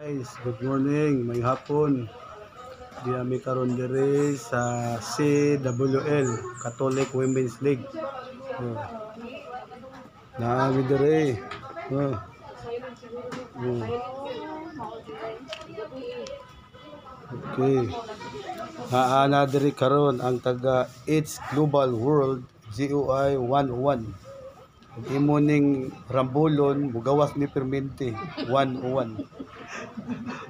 Guys, good morning, may hapon. Di ami karon diri sa CWL, Catholic Women's League. Oh. Naami diri. Oh. Oh. Okay. Naa diri karon ang taga It's Global World GOI 101. Ug imo ning rambulon mugawas ni permente 101.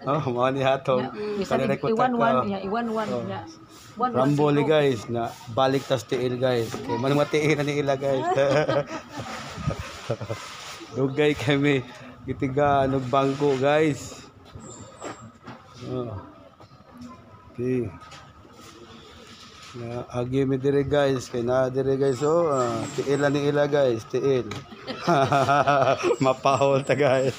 Oh, mao ni hatong Bisan kanila ko i-1-1 taka. Niya, i-1-1 Oh. niya. 1-1 Rambol zero. Guys, na balik tas tiil, guys. Kay man matiil na ni ila, guys. Dugay kami gitiga og bangko, guys. Oh. Okay. Na agi mi dire, guys, kay naa dire, guys, oh, tiil na ni ila, guys, tiil. Mapahol ta, guys.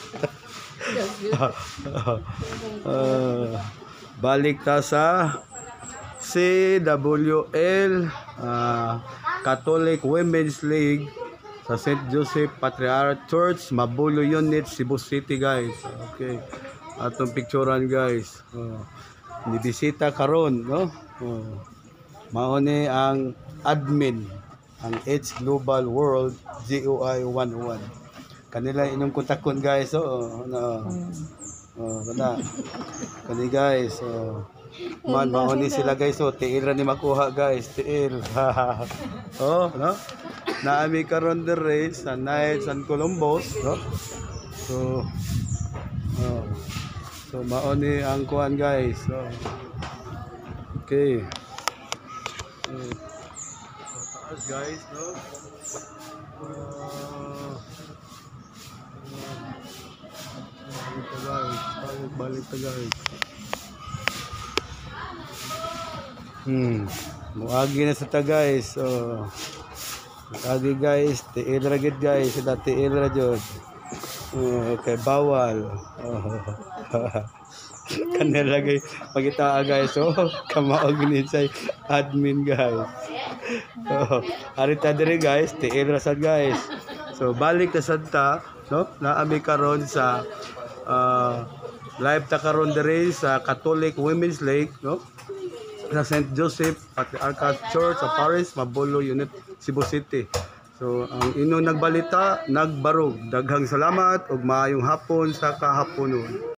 Balik ta sa CWL, Catholic Women's League sa St. Joseph Patriarch Church, Mabulo Unit, Cebu City, guys. Okay. Atong picturean, guys. Oh. Nibisita karon, no? Oh. Mao ni ang admin ang H Global World GOI 11. Kanila inyong kontakon, guys, oh, no. Oh, kana. Kani, guys, oh. Man, mao ni sila, guys, oh, tiil ra ni makuha, guys, tiil. Oh, no? Naami karon diri sa Knights and Columbus, no? So, oh. So mao ni ang kuan, guys. So, okay. So, taas, guys, no? Balik ta, guys. Balik, balik ta, guys. Muagi na sa ta, guys. So, muagi, guys, tiil ra gid, guys, sila tiil ra jud. Oh, okay, bawal. Oh. Kanila guys, pagita, guys, oh, kamaog ni sa admin, guys. Oh, ari ta diri, guys, tiil ra sad, guys. So balik ta sad ta, no? Naami karon sa live ta karon diri sa Catholic Women's League, no? Sa St. Joseph Patriarchal Church sa Paris, Mabolo Unit, Cebu City. So, ang inyong nagbalita, nagbarog. Daghang salamat ug maayong hapon sa kahaponon.